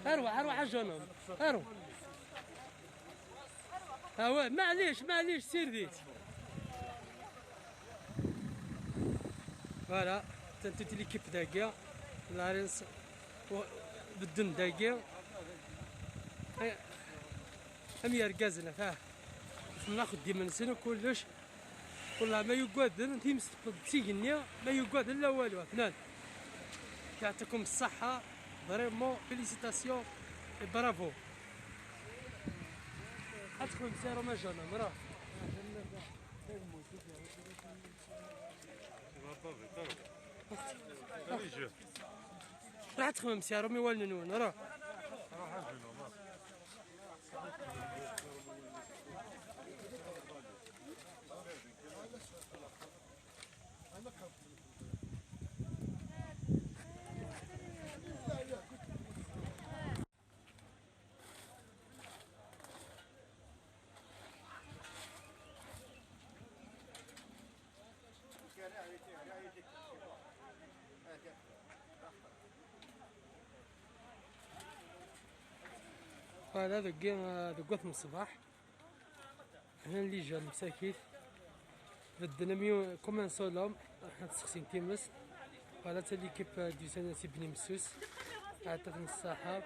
اروح اروح الجنوب اروح. ها معليش معليش سير ديت. voilà تنتي l'équipe داكيا لارينس بدن داكيا ام يركزنا فاه ناخذ ديما نسن كلش والله ما يقعد انت مستقد تيغني ما يقعد لا والو. فنان يعطيكم الصحة vraiment félicitations bravo. ادخل سيرو ما جانا مرا راح تخمم سيرو مي والو نون راه هذا دقات من الصباح هنا اللي جا المساكين بدنا ميو كوم سولوم راح تسخسين تيمس. فوالا تا ليكيب دو سنة بني مسوس عطاتنا الصحة.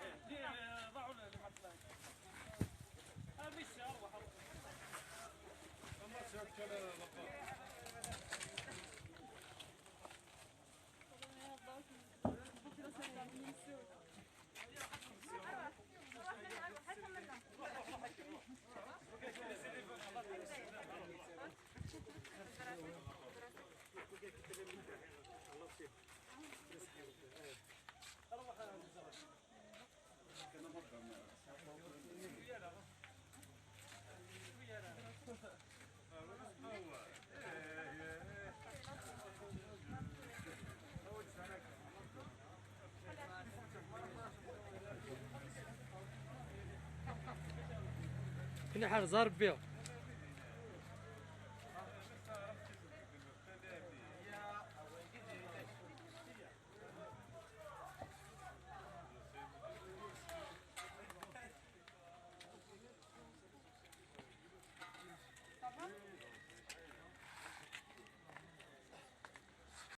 كنا حال زار بيو.